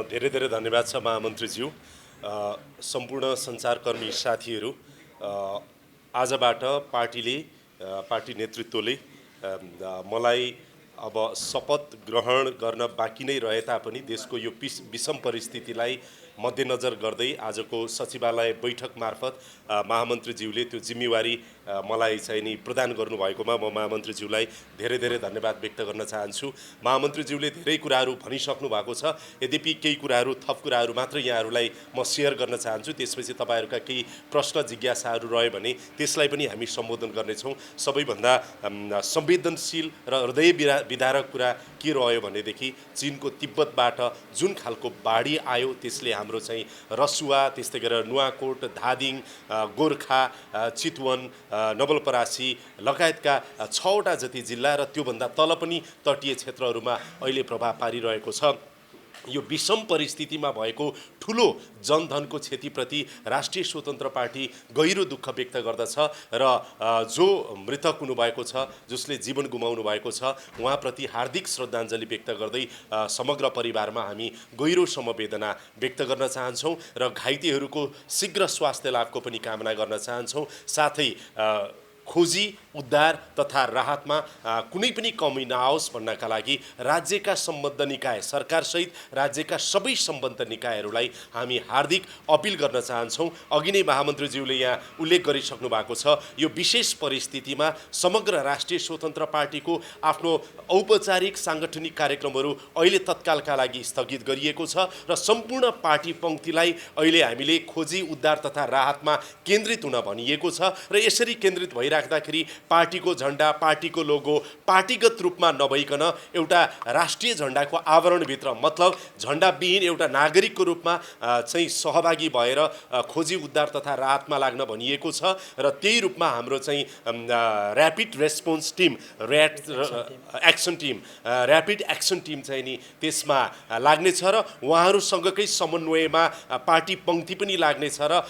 धेरै धेरै धन्यवाद छ महामन्त्रीज्यू। सम्पूर्ण सञ्चारकर्मी साथीहरू, आजबाट पार्टी नेतृत्वले मलाई अब शपथ ग्रहण गर्न बाँकी नै रहे तापनि देशको यो विषम परिस्थितिलाई मध्यनजर गर्दै आजको सचिवालय बैठक मार्फत महामन्त्रीज्यूले त्यो जिम्मेवारी मलाई चाहिँ नि प्रदान गर्नुभएकोमा म महामन्त्रीज्यूलाई धेरै धेरै धन्यवाद व्यक्त गर्न चाहन्छु। महामन्त्रीज्यूले धेरै कुराहरू भनिसक्नु भएको छ, यद्यपि केही कुराहरू थप कुराहरू मात्र यहाँहरूलाई म सेयर गर्न चाहन्छु। त्यसपछि तपाईँहरूका केही प्रश्न जिज्ञासाहरू रह्यो भने त्यसलाई पनि हामी सम्बोधन गर्नेछौँ। सबैभन्दा संवेदनशील र हृदय विदारक कुरा के रह्यो भनेदेखि चीनको तिब्बतबाट जुन खालको बाढी आयो त्यसले हाम्रो चाहिँ रसुवा, त्यस्तै गरेर नुवाकोट, धादिङ, गोर्खा, चितवन, नवलपरासी लगायतका 6वटा जति जिल्ला र त्योभन्दा तल पनि तटीय क्षेत्रहरूमा अहिले प्रभाव पारिरहेको छ। यो विषम परिस्थितिमा भएको ठुलो जनधनको क्षतिप्रति राष्ट्रिय स्वतन्त्र पार्टी गहिरो दुःख व्यक्त गर्दछ र जो मृतक हुनुभएको छ, जसले जीवन गुमाउनु भएको छ, उहाँप्रति हार्दिक श्रद्धाञ्जली व्यक्त गर्दै समग्र परिवारमा हामी गहिरो समवेदना व्यक्त गर्न चाहन्छौँ र घाइतेहरूको शीघ्र स्वास्थ्य लाभको पनि कामना गर्न चाहन्छौँ। साथै खोजी, उद्धार तथा राहतमा कुनै पनि कमी नआओस् भन्नका लागि राज्यका सम्बद्ध निकाय, सरकारसहित राज्यका सबै सम्बद्ध निकायहरूलाई हामी हार्दिक अपिल गर्न चाहन्छौँ। अघि नै महामन्त्रीज्यूले यहाँ उल्लेख गरिसक्नु भएको छ, यो विशेष परिस्थितिमा समग्र राष्ट्रिय स्वतन्त्र पार्टीको आफ्नो औपचारिक साङ्गठनिक कार्यक्रमहरू अहिले तत्कालका लागि स्थगित गरिएको छ र सम्पूर्ण पार्टी पङ्क्तिलाई अहिले हामीले खोजी, उद्धार तथा राहतमा केन्द्रित हुन भनिएको छ र यसरी केन्द्रित भइराख्दाखेरि पार्टीको झण्डा, पार्टीको लोगो पार्टीगत रूपमा नभइकन एउटा राष्ट्रिय झण्डाको आवरणभित्र, मतलब झण्डाविहीन एउटा नागरिकको रूपमा चाहिँ सहभागी भएर खोजी, उद्धार तथा राहतमा लाग्न भनिएको छ र त्यही रूपमा हाम्रो चाहिँ rapid response team, rapid action team चाहिँ नि त्यसमा लाग्नेछ र उहाँहरूसँगकै समन्वयमा पार्टी पङ्क्ति पनि लाग्नेछ र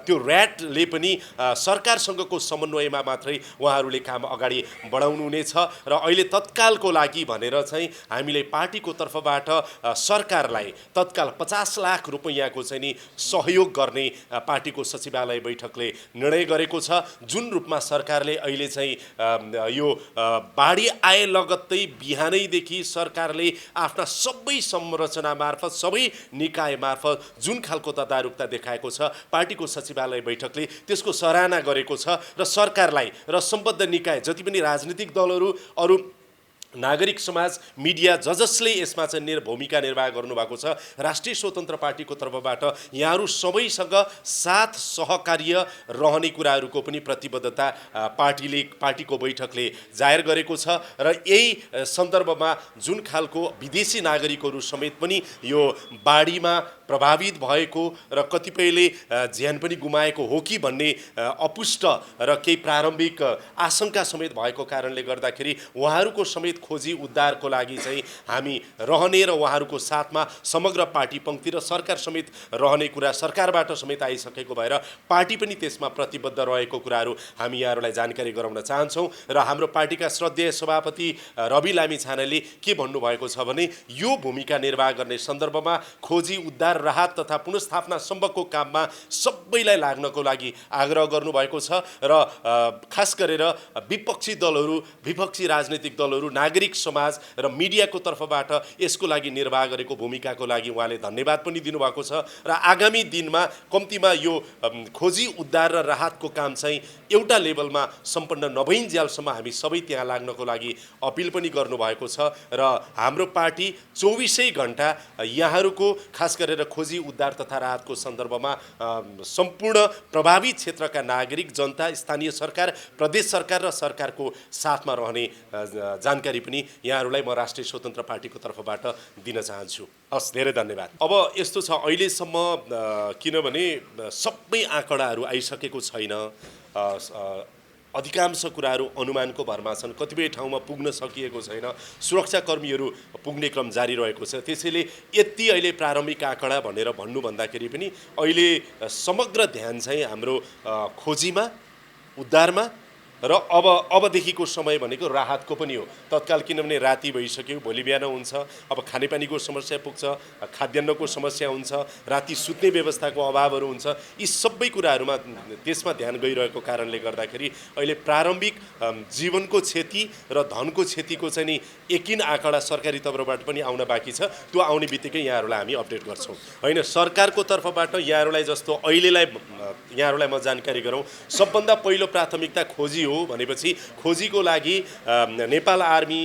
त्यो ऱ्याटले पनि सरकारसँगको समन्वयमा मात्रै उहाँहरूले काम अगाडि बढाउनु हुनेछ र अहिले तत्कालको लागि भनेर चाहिँ हामीले पार्टीको तर्फबाट सरकारलाई तत्काल 50 लाख रुपैयाँको चाहिँ नि सहयोग गर्ने पार्टीको सचिवालय बैठकले निर्णय गरेको छ। जुन रूपमा सरकारले अहिले चाहिँ यो बाढी आए लगत्तै बिहानैदेखि सरकारले आफ्ना सबै संरचना मार्फत, सबै निकाय मार्फत जुन खालको तदारुकता देखाएको छ, पार्टीको सचिवालय बैठकले त्यसको सराहना गरेको छ र सरकारलाई र सम्बद्ध निकाय, जति पनि राजनीतिक दलहरू, अरू नागरिक समाज, मिडिया, जसले यसमा चाहिँ भूमिका निर्वाह गर्नुभएको छ, राष्ट्रिय स्वतन्त्र पार्टीको तर्फबाट यहाँहरू सबैसँग साथ सहकार्य रहने कुराहरूको पनि प्रतिबद्धता पार्टीको बैठकले जाहेर गरेको छ र यही सन्दर्भमा जुन खालको विदेशी नागरिकहरू समेत पनि यो बाढीमा प्रभावित भएको र कतिपयले ज्यान पनि गुमाएको हो कि भन्ने अपुष्ट र केही प्रारम्भिक आशंका समेत भएको कारणले गर्दाखेरि उहाँहरूको समेत खोजी उद्धारको लागि चाहिँ हामी रहने र उहाँहरूको साथमा समग्र पार्टी पङ्क्ति र सरकार समेत रहने कुरा सरकारबाट समेत आइसकेको भएर पार्टी पनि त्यसमा प्रतिबद्ध रहेको कुराहरू हामी यहाँहरूलाई जानकारी गराउन चाहन्छौँ। र हाम्रो पार्टीका श्रद्धेय सभापति रवि लामिछानेले के भन्नुभएको छ भने यो भूमिका निर्वाह गर्ने सन्दर्भमा खोजी, उद्धार, राहत तथा पुनर्स्थापना सम्भवको काममा सबैलाई लाग्नको लागि आग्रह गर्नुभएको छ र खास गरेर विपक्षी दलहरू, विपक्षी राजनीतिक दलहरू, नागरिक समाज र मिडियाको तर्फबाट यसको लागि निर्वाह गरेको भूमिकाको लागि उहाँले धन्यवाद पनि दिनुभएको छ र आगामी दिनमा कम्तीमा यो खोजी, उद्धार र राहतको काम चाहिँ एउटा लेभलमा सम्पन्न नभइन्जेलसम्म हामी सबै त्यहाँ लाग्नको लागि अपिल पनि गर्नुभएको छ र हाम्रो पार्टी 24 घण्टा यहाँहरूको खास गरेर खोजी, उद्धार तथा राहतको सन्दर्भमा सम्पूर्ण प्रभावित क्षेत्रका नागरिक, जनता, स्थानीय सरकार, प्रदेश सरकार र सरकारको साथमा रहने जानकारी पनि यहाँहरूलाई म राष्ट्रिय स्वतन्त्र पार्टीको तर्फबाट दिन चाहन्छु। हस्, धेरै धन्यवाद। अब यस्तो छ, अहिलेसम्म किनभने सबै आँकडाहरू आइसकेको छैन, अधिकांश कुराहरू अनुमानको भरमा छन्, कतिपय ठाउँमा पुग्न सकिएको छैन, सुरक्षाकर्मीहरू पुग्ने क्रम जारी रहेको छ। त्यसैले यति अहिले प्रारम्भिक आँकडा भनेर भन्नुभन्दाखेरि पनि अहिले समग्र ध्यान चाहिँ हाम्रो खोजीमा, उद्धारमा र अबदेखिको समय भनेको राहतको पनि हो। तत्काल किनभने राति भइसक्यो, भोलि बिहान हुन्छ, अब खानेपानीको समस्या पुग्छ, खाद्यान्नको समस्या हुन्छ, राति सुत्ने व्यवस्थाको अभावहरू हुन्छ। यी सबै कुराहरूमा त्यसमा ध्यान गइरहेको कारणले गर्दाखेरि अहिले प्रारम्भिक जीवनको क्षति र धनको क्षतिको चाहिँ नि एकिन आँकडा सरकारी तर्फबाट पनि आउन बाँकी छ। त्यो आउने बित्तिकै यहाँहरूलाई हामी अपडेट गर्छौँ। होइन, सरकारको तर्फबाट यहाँहरूलाई जस्तो यहाँहरूलाई म जानकारी गरौँ, सबभन्दा पहिलो प्राथमिकता खोजी हो भनेपछि खोजीको लागि नेपाल आर्मी,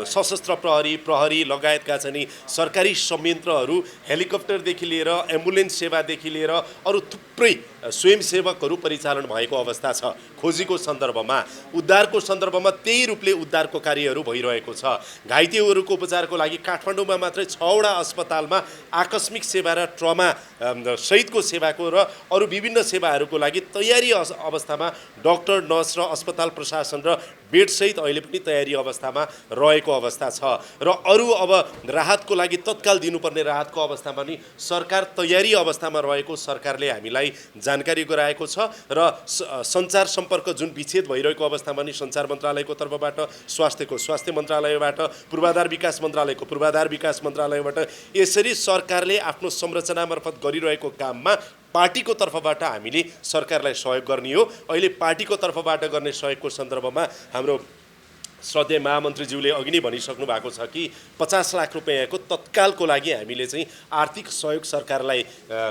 सशस्त्र प्रहरी लगायतका चाहिँ सरकारी संयन्त्रहरू, हेलिकप्टरदेखि लिएर एम्बुलेन्स सेवादेखि लिएर अरू थुप्रै स्वयंसेवकहरू परिचालन भएको अवस्था छ। खोजीको सन्दर्भमा, उद्धारको सन्दर्भमा त्यही रूपले उद्धारको कार्यहरू भइरहेको छ। घाइतेहरूको उपचारको लागि काठमाडौँमा मात्रै 6वटा अस्पतालमा आकस्मिक सेवा र ट्रमा सहितको सेवाको र अरू विभिन्न सेवाहरूको लागि तयारी अवस्थामा डाक्टर, नर्स र अस्पताल प्रशासन र बेडसहित अहिले पनि तयारी अवस्थामा रहेको अवस्था छ। र अरू अब राहतको लागि तत्काल दिनुपर्ने राहतको अवस्थामा पनि सरकार तयारी अवस्थामा रहेको सरकारले हामीलाई जानकारी गराएको छ। र सञ्चार सम्पर्क जुन विच्छेद भइरहेको अवस्थामा नि सञ्चार मन्त्रालयको तर्फबाट, स्वास्थ्य मन्त्रालयबाट, पूर्वाधार विकास मन्त्रालयबाट यसरी सरकारले आफ्नो संरचना मार्फत गरिरहेको काममा पार्टीको तर्फबाट हामीले सरकारलाई सहयोग गर्ने हो। अहिले पार्टीको तर्फबाट गर्ने सहयोगको सन्दर्भमा हाम्रो श्रद्धेय महामन्त्रीज्यूले अघि नै भनिसक्नु भएको छ कि 50 लाख रुपैयाँको तत्कालको लागि हामीले चाहिँ आर्थिक सहयोग सरकारलाई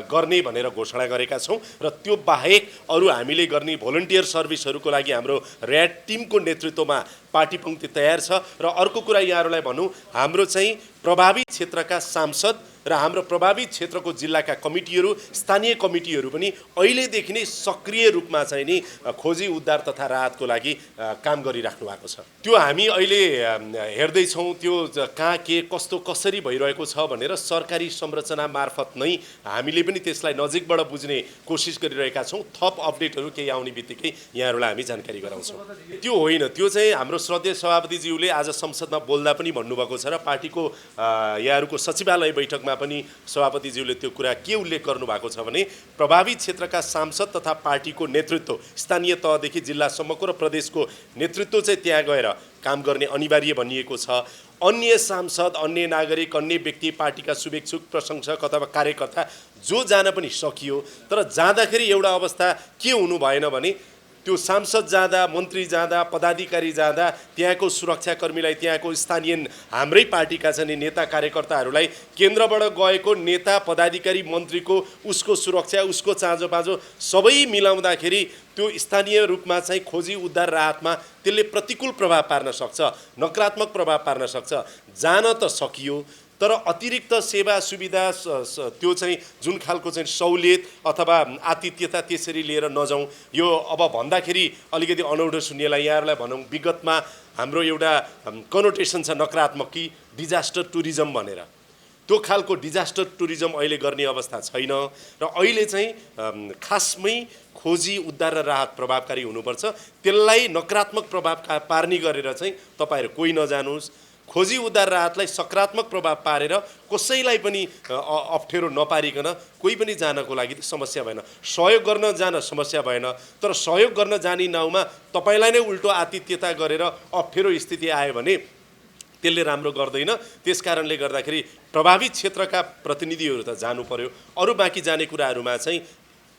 गर्ने भनेर घोषणा गरेका छौँ। र त्यो बाहेक अरू हामीले गर्ने भोलिन्टियर सर्भिसहरूको लागि हाम्रो ऱ्याड टिमको नेतृत्वमा पार्टी पङ्क्ति तयार छ। र अर्को कुरा यहाँहरूलाई भनौँ, हाम्रो चाहिँ प्रभावित क्षेत्रका सांसद र हाम्रो प्रभावित क्षेत्रको जिल्लाका कमिटीहरू, स्थानीय कमिटीहरू पनि अहिलेदेखि नै सक्रिय रूपमा चाहिँ नि खोजी, उद्धार तथा राहतको लागि काम गरिराख्नु भएको छ। त्यो हामी अहिले हेर्दैछौँ, त्यो कहाँ के कस्तो कसरी भइरहेको छ भनेर सरकारी संरचना मार्फत नै हामीले पनि त्यसलाई नजिकबाट बुझ्ने कोसिस गरिरहेका छौँ। थप अपडेटहरू केही आउने बित्तिकै यहाँहरूलाई हामी जानकारी गराउँछौँ। त्यो होइन, त्यो चाहिँ हाम्रो श्रद्धेय सभापतिज्यूले आज संसदमा बोल्दा पनि भन्नुभएको छ र पार्टीको यहाँहरूको सचिवालय बैठकमा पनि सभापतिज्यूले त्यो कुरा के उल्लेख गर्नुभएको छ भने प्रभावित क्षेत्रका सांसद तथा पार्टीको नेतृत्व, स्थानीय तहदेखि जिल्लासम्मको र प्रदेशको नेतृत्व चाहिँ त्यहाँ गएर काम गर्ने अनिवार्य भनिएको छ। अन्य सांसद, अन्य नागरिक, अन्य व्यक्ति, पार्टीका शुभेच्छुक, प्रशंसक अथवा कार्यकर्ता जो जान पनि सकियो। तर जाँदाखेरि एउटा अवस्था के हुनु भएन भने त्यो सांसद जाँदा, मन्त्री जाँदा, पदाधिकारी जाँदा त्यहाँको सुरक्षाकर्मीलाई, त्यहाँको स्थानीय हाम्रै पार्टीका चाहिँ नेता कार्यकर्ताहरूलाई केन्द्रबाट गएको नेता, पदाधिकारी, मन्त्रीको उसको सुरक्षा, उसको चाँजोपाँजो सबै मिलाउँदाखेरि त्यो स्थानीय रूपमा चाहिँ खोजी, उद्धार, राहतमा त्यसले प्रतिकूल प्रभाव पार्न सक्छ, नकारात्मक प्रभाव पार्न सक्छ। जान त सकियो, तर अतिरिक्त सेवा सुविधा त्यो चाहिँ जुन खालको चाहिँ सहुलियत अथवा आतिथ्यता त्यसरी लिएर नजाउँ। यो अब भन्दाखेरि अलिकति अनौठो सुन्नेलाई यहाँहरूलाई भनौँ, विगतमा हाम्रो एउटा कनोटेसन छ नकारात्मक कि डिजास्टर टुरिज्म भनेर। त्यो खालको डिजास्टर टुरिज्म अहिले गर्ने अवस्था छैन। र अहिले चाहिँ खासमै खोजी, उद्धार र राहत प्रभावकारी हुनुपर्छ। त्यसलाई नकारात्मक प्रभाव पार्ने गरेर चाहिँ तपाईँहरू कोही नजानुहोस्। खोजी, उद्धार, राहतलाई सकारात्मक प्रभाव पारेर कसैलाई पनि अप्ठ्यारो नपारिकन कोही पनि जानको लागि समस्या भएन। सहयोग गर्न जान समस्या भएन, तर सहयोग गर्न जाने नाउँमा तपाईँलाई नै उल्टो आतिथ्यता गरेर अप्ठ्यारो स्थिति आयो भने त्यसले राम्रो गर्दैन। त्यस कारणले गर्दाखेरि प्रभावित क्षेत्रका प्रतिनिधिहरू त जानु पर्यो। अरू बाँकी जाने कुराहरूमा चाहिँ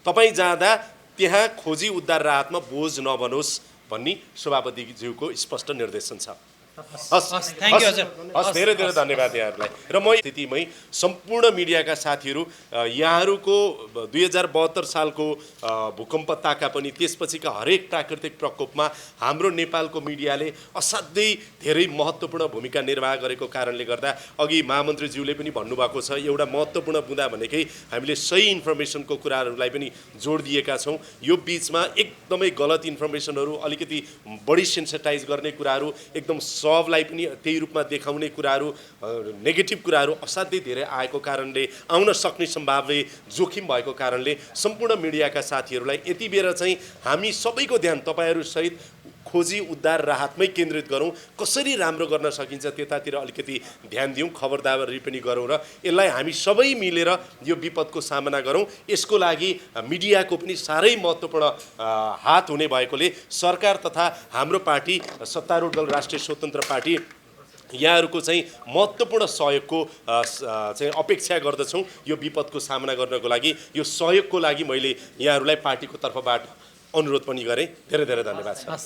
तपाईँ जाँदा त्यहाँ खोजी, उद्धार, राहतमा बोझ नबनोस् भन्ने सभापतिज्यूको स्पष्ट निर्देशन छ। धेरै धेरै धन्यवाद यहाँहरूलाई। र म स्थितिमै सम्पूर्ण मिडियाका साथीहरू, यहाँहरूको 2072 सालको भूकम्प ताका पनि त्यसपछिका हरेक प्राकृतिक प्रकोपमा हाम्रो नेपालको मिडियाले असाध्यै धेरै महत्त्वपूर्ण भूमिका निर्वाह गरेको कारणले गर्दा अघि महामन्त्रीज्यूले पनि भन्नुभएको छ, एउटा महत्त्वपूर्ण बुँदा भनेकै हामीले सही इन्फर्मेसनको कुराहरूलाई पनि जोड दिएका छौँ। यो बिचमा एकदमै गलत इन्फर्मेसनहरू, अलिकति बढी सेन्सिटाइज गर्ने कुराहरू, एकदम सबलाई पनि त्यही रूपमा देखाउने कुराहरू, नेगेटिभ कुराहरू असाध्यै धेरै आएको कारणले, आउन सक्ने सम्भाव्य जोखिम भएको कारणले सम्पूर्ण मिडियाका साथीहरूलाई यति बेर चाहिँ हामी सबैको ध्यान तपाईँहरू सहित खोजी उद्धार राहतमै केन्द्रित गरौँ, कसरी राम्रो गर्न सकिन्छ त्यतातिर अलिकति ध्यान दिउँ, खबरदारी पनि गरौँ र यसलाई हामी सबै मिलेर यो विपदको सामना गरौँ। यसको लागि मिडियाको पनि साह्रै महत्त्वपूर्ण हात हुने भएकोले सरकार तथा हाम्रो पार्टी सत्तारूढ दल राष्ट्रिय स्वतन्त्र पार्टी यहाँहरूको चाहिँ महत्त्वपूर्ण सहयोगको चाहिँ अपेक्षा गर्दछौँ। यो विपदको सामना गर्नको लागि, यो सहयोगको लागि मैले यहाँहरूलाई पार्टीको तर्फबाट अनुरोध पनि गरेँ। धेरै धेरै धन्यवाद छ।